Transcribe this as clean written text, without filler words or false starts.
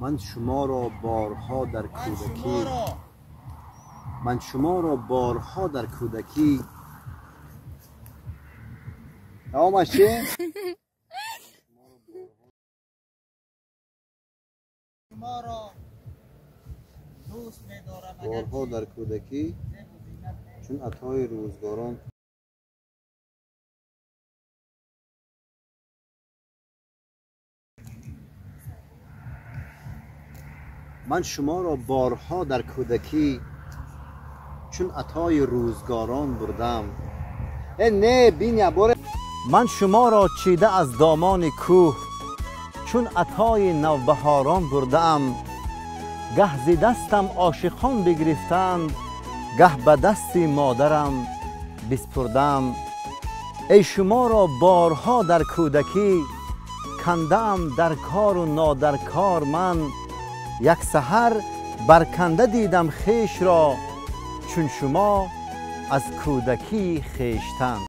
Ман шуморо борҳо дар кӯдакӣ, ман шуморо борҳо дар кӯдакӣ. Давомаш чи? Борҳо дар кӯдакӣ чун атои рӯзгорон. Ман шуморо борҳо дар кӯдакӣ чун атои рӯзгорон бурдам. Э не, биня боре. Ман шуморо чида аз домони кӯҳ чун атои навбаҳорон бурдаам. Гаҳ зи дастам ошиқон бигирифтанд, гаҳ ба дасти модарам биспурдам. Эй шуморо борҳо дар кӯдакӣ кандаам дар кору нодаркор ман. Як саҳар барканда дидам хешро чун шумо аз кӯдакии хештан.